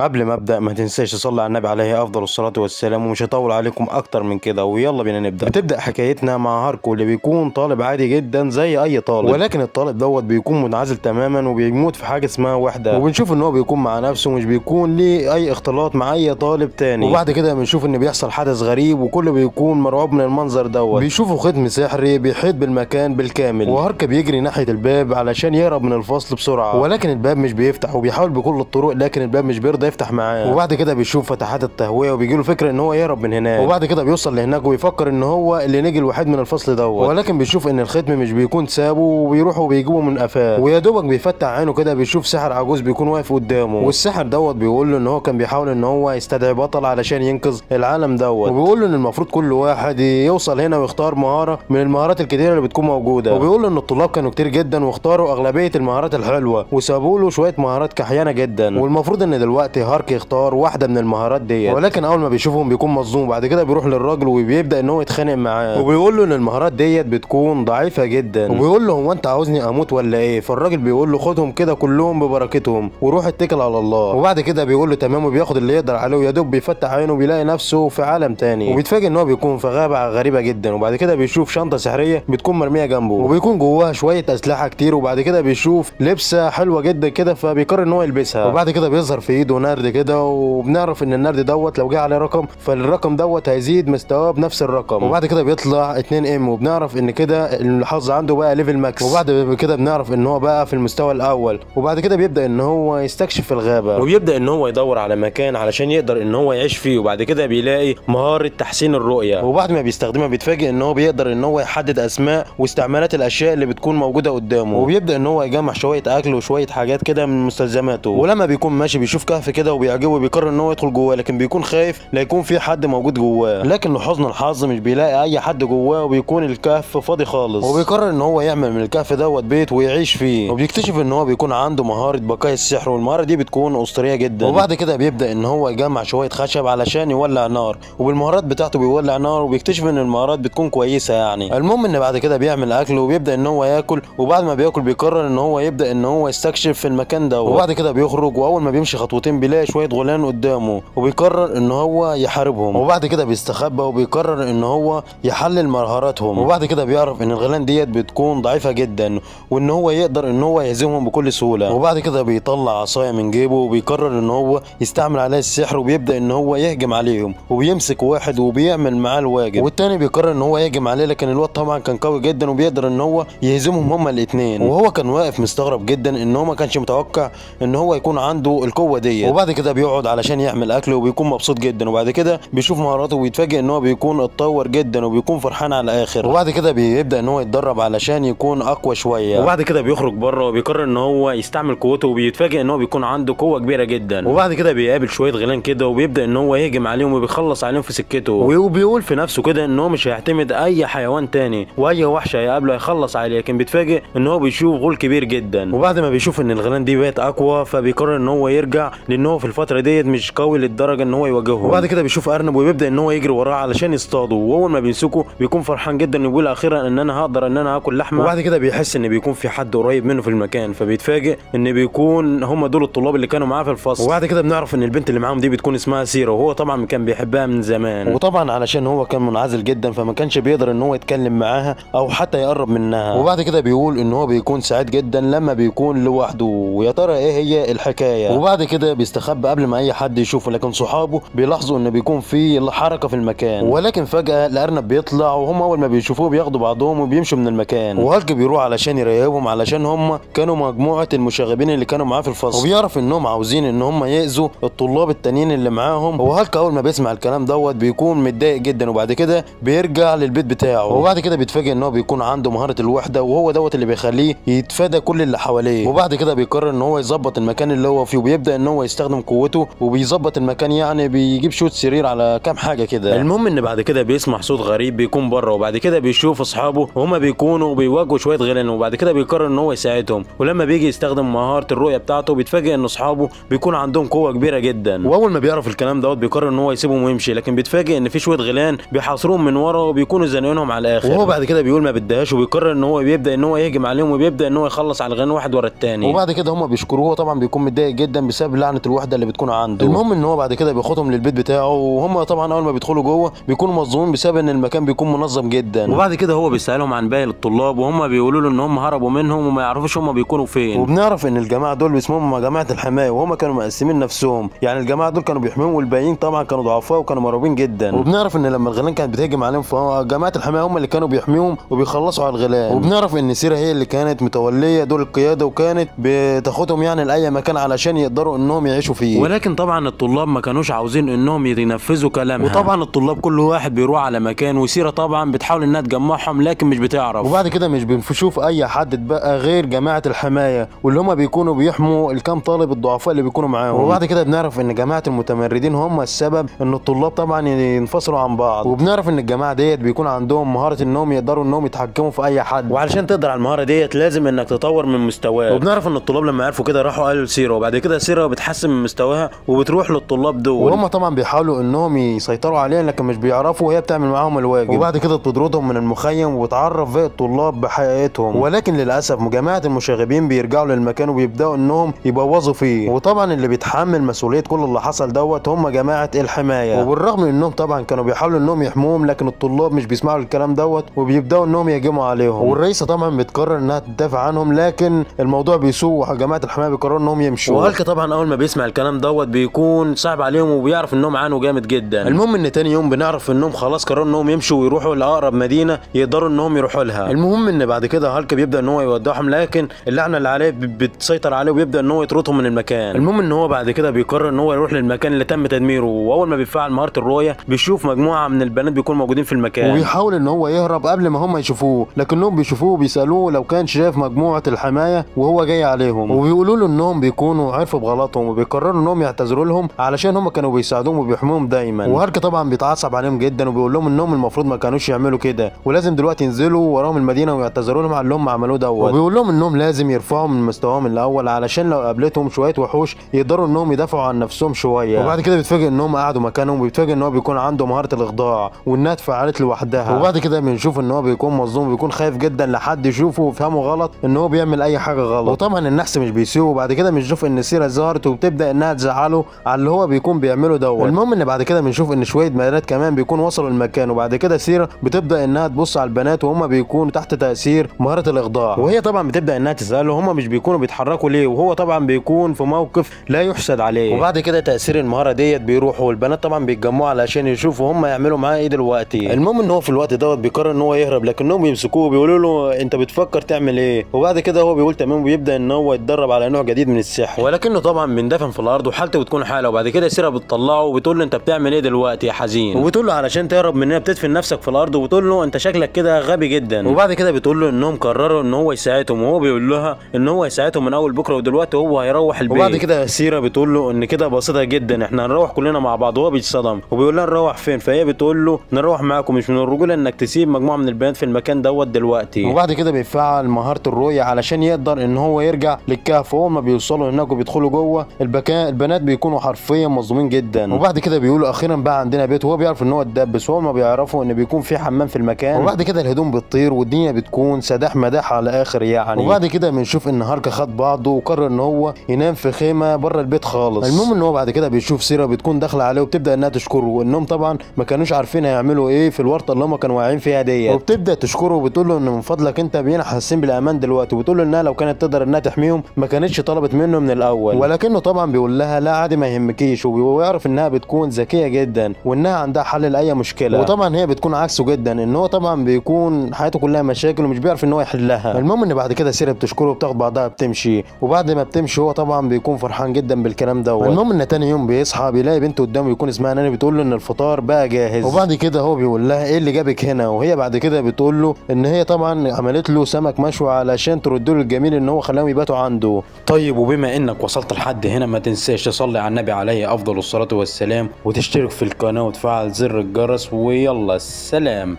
قبل ما ابدا ما تنساش تصلي على النبي عليه افضل الصلاة والسلام، ومش هطول عليكم اكتر من كده، ويلا بينا نبدا. بتبدا حكايتنا مع هاركو اللي بيكون طالب عادي جدا زي اي طالب، ولكن الطالب دوت بيكون منعزل تماما وبيموت في حاجة اسمها وحده، وبنشوف ان هو بيكون مع نفسه ومش بيكون ليه اي اختلاط مع اي طالب تاني. وبعد كده بنشوف ان بيحصل حدث غريب وكله بيكون مرعوب من المنظر دوت. بيشوفوا ختم سحري بيحيط بالمكان بالكامل، وهاركو بيجري ناحية الباب علشان يهرب من الفصل بسرعة، ولكن الباب مش بيفتح وبيحاول بكل الطرق لكن الباب مش بيرضى يفتح معاه. وبعد كده بيشوف فتحات التهويه وبيجي له فكرة ان هو يهرب من هناك، وبعد كده بيوصل لهناك وبيفكر ان هو اللي نجي الوحيد من الفصل دوت، ولكن بيشوف ان الختم مش بيكون سابه وبيروح وبيجيبه من قفاه، ويا دوبك بيفتح عينه كده بيشوف ساحر عجوز بيكون واقف قدامه، والساحر دوت بيقول له ان هو كان بيحاول ان هو يستدعي بطل علشان ينقذ العالم دوت، وبيقول له ان المفروض كل واحد يوصل هنا ويختار مهارة من المهارات الكتيرة اللي بتكون موجودة، وبيقول له ان الطلاب كانوا كتير جدا واختاروا اغلبية المهارات الحلوة وسابوا له شوية مهارات كحيانه جدا، والمفروض ان دلوقتي هارك يختار واحدة من المهارات ديت، ولكن اول ما بيشوفهم بيكون مصدوم. بعد كده بيروح للراجل وبيبدا ان هو يتخانق معاه وبيقول له ان المهارات ديت بتكون ضعيفة جدا، وبيقول له هو انت عاوزني اموت ولا ايه؟ فالراجل بيقول له خدهم كده كلهم ببركتهم وروح اتكل على الله. وبعد كده بيقول له تمام وبياخد اللي يقدر عليه، ويا دوب بيفتح عينه وبيلاقي نفسه في عالم تاني، وبيتفاجئ ان هو بيكون في غابه غريبة جدا. وبعد كده بيشوف شنطه سحريه بتكون مرمية جنبه وبيكون جواها شوية اسلحة كتير، وبعد كده بيشوف لبسه حلوة جدا كده فبيقرر ان هو يلبسها. وبعد كده بيظهر في ايده نرد كده، وبنعرف ان النرد دوت لو جه عليه رقم فالرقم دوت هيزيد مستواه بنفس الرقم. وبعد كده بيطلع 2 M، وبنعرف ان كده الحظ عنده بقى level max، وبعد كده بنعرف ان هو بقى في المستوى الاول. وبعد كده بيبدا ان هو يستكشف الغابة وبيبدا ان هو يدور على مكان علشان يقدر ان هو يعيش فيه. وبعد كده بيلاقي مهارة تحسين الرؤية، وبعد ما بيستخدمها بيتفاجئ ان هو بيقدر ان هو يحدد اسماء واستعمالات الاشياء اللي بتكون موجودة قدامه، وبيبدا ان هو يجمع شوية اكل وشوية حاجات كده من مستلزماته. ولما بيكون ماشي بيشوف كهف كده وبيعجبه وبيقرر ان هو يدخل جواه، لكن بيكون خايف لا يكون في حد موجود جواه، لكن لحزن الحظ مش بيلاقي اي حد جواه وبيكون الكهف فاضي خالص. وبيقرر ان هو يعمل من الكهف دوت بيت ويعيش فيه، وبيكتشف ان هو بيكون عنده مهارة بقايا السحر، والمهاره دي بتكون اسطورية جدا. وبعد كده بيبدا ان هو يجمع شوية خشب علشان يولع نار، وبالمهارات بتاعته بيولع نار، وبيكتشف ان المهارات بتكون كويسة يعني. المهم ان بعد كده بيعمل اكل وبيبدا ان هو ياكل، وبعد ما بياكل بيقرر ان هو يبدا ان هو يستكشف في المكان ده. وبعد كده بيخرج، واول ما بيمشي خطوتين بيلاقي شوية غلان قدامه وبيقرر ان هو يحاربهم. وبعد كده بيستخبى وبيقرر ان هو يحلل مهاراتهم، وبعد كده بيعرف ان الغلان ديت بتكون ضعيفة جدا وان هو يقدر ان هو يهزمهم بكل سهولة. وبعد كده بيطلع عصاية من جيبه وبيقرر ان هو يستعمل عليها السحر، وبيبدا ان هو يهجم عليهم وبيمسك واحد وبيعمل معاه الواجب، والتاني بيقرر ان هو يهجم عليه، لكن الواد طبعا كان قوي جدا وبيقدر ان هو يهزمهم هما الاثنين. وهو كان واقف مستغرب جدا ان هو ما كانش متوقع ان هو يكون عنده القوة ديت. وبعد كده بيقعد علشان يعمل اكل وبيكون مبسوط جدا، وبعد كده بيشوف مهاراته وبيتفاجئ ان هو بيكون اتطور جدا وبيكون فرحان على الاخر. وبعد كده بيبدا ان هو يتدرب علشان يكون اقوى شوية. وبعد كده بيخرج بره وبيقرر ان هو يستعمل قوته، وبيتفاجئ ان هو بيكون عنده قوة كبيرة جدا. وبعد كده بيقابل شوية غيلان كده وبيبدا ان هو يهجم عليهم وبيخلص عليهم في سكته، وبيقول في نفسه كده ان هو مش هيعتمد اي حيوان تاني واي وحش هيقابله هيخلص عليه، لكن بيتفاجئ ان هو بيشوف غول كبير جدا. وبعد ما بيشوف ان الغيلان دي بقت اقوى فبيقرر ان هو يرجع، لان هو في الفترة ديت مش قوي للدرجة ان هو يواجهه. وبعد كده بيشوف ارنب وبيبدا ان هو يجري وراه علشان يصطاده، واول ما بيمسكه بيكون فرحان جدا وبيقول اخيرا ان انا هقدر ان انا اكل لحمه. وبعد كده بيحس ان بيكون في حد قريب منه في المكان، فبيتفاجئ ان بيكون هم دول الطلاب اللي كانوا معاه في الفصل. وبعد كده بنعرف ان البنت اللي معاهم دي بتكون اسمها سيرا، وهو طبعا كان بيحبها من زمان، وطبعا علشان هو كان منعزل جدا فما كانش بيقدر ان هو يتكلم معاها او حتى يقرب منها. وبعد كده بيقول ان هو بيكون سعيد جدا لما بيكون لوحده، ويا ترى ايه هي الحكاية. وبعد كده بيستخبى قبل ما اي حد يشوفه، لكن صحابه بيلاحظوا ان بيكون في حركة في المكان، ولكن فجاة الارنب بيطلع وهم اول ما بيشوفوه بياخدوا بعضهم وبيمشوا من المكان. وهالك بيروح علشان يراقبهم علشان هم كانوا مجموعة المشاغبين اللي كانوا معاه في الفصل، وبيعرف انهم عاوزين ان هم يأذوا الطلاب التانيين اللي معاهم. وهالك اول ما بيسمع الكلام دوت بيكون متضايق جدا، وبعد كده بيرجع للبيت بتاعه. وبعد كده بيتفاجئ ان هو بيكون عنده مهارة الوحدة، وهو دوت اللي بيخليه يتفادى كل اللي حواليه. وبعد كده بيقرر ان هو يظبط المكان اللي هو فيه، وبيبدا ان هو يستخدم قوته وبيظبط المكان، يعني بيجيب شوت سرير على كام حاجة كده. المهم ان بعد كده بيسمع صوت غريب بيكون بره، وبعد كده بيشوف اصحابه وهما بيكونوا بيواجهوا شوية غيلان، وبعد كده بيقرر ان هو يساعدهم. ولما بيجي يستخدم مهارة الرؤية بتاعته بيتفاجئ ان اصحابه بيكون عندهم قوة كبيرة جدا، واول ما بيعرف الكلام دوت بيقرر ان هو يسيبهم ويمشي، لكن بيتفاجئ ان في شوية غيلان بيحاصروهم من ورا وبيكونوا زانقينهم على الاخر. وهو بعد كده بيقول ما بديهاش، وبيقرر ان هو بيبدا ان هو يهجم عليهم وبيبدا ان هو يخلص على الغيلان واحد ورا الثاني. وبعد كده هما بيشكروه، طبعا بيكون متضايق جدا بسبب لعنه الوحدة اللي بتكون عنده. المهم ان هو بعد كده بياخدهم للبيت بتاعه، وهم طبعا اول ما بيدخلوا جوه بيكونوا مصدومين بسبب ان المكان بيكون منظم جدا. وبعد كده هو بيسالهم عن باقي الطلاب، وهم بيقولوا له ان هم هربوا منهم وما يعرفوش هم بيكونوا فين. وبنعرف ان الجماعة دول اسمهم جماعة الحماية، وهم كانوا مقسمين نفسهم، يعني الجماعة دول كانوا بيحميهم والباقيين طبعا كانوا ضعفاء وكانوا مرعوبين جدا. وبنعرف ان لما الغيلان كانت بتهجم عليهم فجماعة الحماية هم اللي كانوا بيحميهم وبيخلصوا على الغيلان. وبنعرف ان سيرة هي اللي كانت متوليه دور القيادة، وكانت بتاخدهم يعني لاي مكان علشان يقدروا انهم يعيشوا فيه. ولكن طبعا الطلاب ما كانوش عاوزين انهم ينفذوا كلامها، وطبعا الطلاب كل واحد بيروح على مكان، وسيره طبعا بتحاول انها تجمعهم لكن مش بتعرف. وبعد كده مش بنشوف اي حد اتبقى غير جماعة الحماية، واللي هم بيكونوا بيحموا الكام طالب الضعفاء اللي بيكونوا معاهم. وبعد كده بنعرف ان جماعة المتمردين هم السبب ان الطلاب طبعا ينفصلوا عن بعض. وبنعرف ان الجماعة ديت بيكون عندهم مهارة انهم يقدروا انهم يتحكموا في اي حد، وعلشان تقدر على المهارة ديت لازم انك تطور من مستواك. وبنعرف ان الطلاب لما عرفوا كده راحوا قالوا لسيره، وبعد كده سيره بتحسن من مستواها وبتروح للطلاب دول، وهم طبعا بيحاولوا انهم يسيطروا عليها لكن مش بيعرفوا، وهي بتعمل معاهم الواجب. وبعد كده بتطردهم من المخيم وبتعرف باقي الطلاب بحقيقتهم، ولكن للاسف جماعة المشاغبين بيرجعوا للمكان وبيبداوا انهم يبوظوا فيه. وطبعا اللي بيتحمل مسؤولية كل اللي حصل دوت هم جماعة الحماية، وبالرغم من انهم طبعا كانوا بيحاولوا انهم يحموهم لكن الطلاب مش بيسمعوا الكلام دوت وبيبداوا انهم يهجموا عليهم. والرئيسه طبعا بتقرر انها تدافع عنهم لكن الموضوع بيسوء، وجماعه الحماية بيقرروا انهم يمشوا. وهالك طبعا اول ما بيسمع الكلام دوت بيكون صعب عليهم وبيعرف انهم عانوا جامد جدا. المهم ان تاني يوم بنعرف انهم خلاص قرروا انهم يمشوا ويروحوا لاقرب مدينة يقدروا انهم يروحوا لها. المهم ان بعد كده هالك بيبدا ان هو يودعهم، لكن اللعنة اللي عليه بتسيطر عليه وبيبدا ان هو يطردهم من المكان. المهم ان هو بعد كده بيقرر ان هو يروح للمكان اللي تم تدميره، واول ما بيفعل مهارة الرؤية بيشوف مجموعة من البنات بيكونوا موجودين في المكان، وبيحاول ان هو يهرب قبل ما هم يشوفوه، لكنهم بيشوفوه وبيسالوه لو كان شاف مجموعة الحماية وهو جاي عليهم، وبيقولوا له انهم بيكونوا عرفوا بغلطهم وبيقرروا انهم يعتذروا لهم علشان هم كانوا بيساعدوهم وبيحموهم دايما. وهارك طبعا بيتعصب عليهم جدا وبيقول لهم انهم المفروض ما كانوش يعملوا كده، ولازم دلوقتي ينزلوا وراهم المدينة ويعتذروا لهم على اللي هم عملوه دوت. وبيقول لهم انهم لازم يرفعوا من مستواهم الاول علشان لو قابلتهم شوية وحوش يقدروا انهم يدافعوا عن نفسهم شوية. وبعد كده بيتفاجئ انهم قعدوا مكانهم، وبيتفاجئ ان هو بيكون عنده مهارة الاخضاع وانها اتفعلت لوحدها. وبعد كده بنشوف ان هو بيكون مظلوم وبيكون خايف جدا لحد يشوفه ويفهمه غلط ان هو بيعمل اي حاجة غلط، وطبعا النحس مش بيسيبه. وبعد كده بنشوف ان سيره ظهرت وبتبدا انها تزعله على اللي هو بيكون بيعمله دوت. المهم ان بعد كده بنشوف ان شوية بنات كمان بيكون وصلوا المكان، وبعد كده سيره بتبدا انها تبص على البنات وهم بيكونوا تحت تاثير مهارة الاخضاع، وهي طبعا بتبدا انها تساله هم مش بيكونوا بيتحركوا ليه، وهو طبعا بيكون في موقف لا يحسد عليه. وبعد كده تاثير المهارة ديت بيروحوا، والبنات طبعا بيتجمعوا علشان يشوفوا هم يعملوا معاه ايه دلوقتي. المهم ان هو في الوقت دوت بيقرر ان هو يهرب، لكنهم بيمسكوه وبيقولوا له انت بتفكر تعمل ايه؟ وبعد كده هو بيقول تمام، وبيبدا ان هو يتدرب على نوع جديد من السحر، ولكنه طبعا بيندفن في الارض وحالته بتكون حاله. وبعد كده سيره بتطلعه وبتقول له انت بتعمل ايه دلوقتي يا حزين، وبتقول له علشان تهرب مننا بتدفن نفسك في الارض، وبتقول له انت شكلك كده غبي جدا. وبعد كده بتقول له انهم قرروا ان هو يساعدهم، وهو بيقول لها ان هو يساعدهم من اول بكره ودلوقتي هو هيروح البيت. وبعد كده سيره بتقول له ان كده بسيطة جدا، احنا هنروح كلنا مع بعض. وهو بيتصدم وبيقول لها نروح فين؟ فهي بتقول له نروح معاكم، مش من الرجولة انك تسيب مجموعة من البنات في المكان دوت دلوقتي. وبعد كده بيفعل مهارة الرؤية علشان يقدر ان هو يرجع للكهف. وهو ما بيوصلوا هناك وبيدخلوا جوه البنات بيكونوا حرفيا مصدومين جدا. وبعد كده بيقولوا اخيرا بقى عندنا بيت، وهو بيعرف ان هو اتدبس، وهو ما بيعرفوا ان بيكون في حمام في المكان. وبعد كده الهدوم بتطير والدنيا بتكون سداح مداح على الاخر يعني. وبعد كده بنشوف ان هاركا خد بعضه وقرر ان هو ينام في خيمة بره البيت خالص. المهم ان هو بعد كده بيشوف سيره بتكون داخله عليه وبتبدا انها تشكره، وانهم طبعا ما كانوش عارفين هيعملوا ايه في الورطة اللي هم كانوا واقعين فيها ديت. وبتبدا تشكره وبتقول له ان من فضلك انت بقينا حاسين بالامان دلوقتي، وبتقول له انها لو كانت تقدر انها تحميهم ما كانتش طلبت منه من الاول. ولكنه طبعا بيقول لها لا عادي ما يهمكيش، وبيعرف انها بتكون ذكية جدا وانها عندها حل لاي مشكلة. وطبعا هي بتكون عكسه جدا، ان هو طبعا بيكون حياته كلها مشاكل ومش بيعرف ان هو يحلها. المهم ان بعد كده سيره بتشكره وبتاخد بعضها بتمشي، وبعد ما بتمشي هو طبعا بيكون فرحان جدا بالكلام دوت. المهم ان تاني يوم بيصحى بيلاقي بنت قدامه بيكون اسمها ناني، بتقول له ان الفطار بقى جاهز. وبعد كده هو بيقول لها ايه اللي جابك هنا، وهي بعد كده بتقول له ان هي طبعا عملت له سمك مشوي علشان ترد له الجميل ان هو خلاهم يباتوا عنده. طيب وبما انك وصلت لحد هنا ما تنساش تصلي على النبي عليه افضل الصلاة والسلام، وتشترك في القناة وتفعل زر الجرس، ويلا سلام.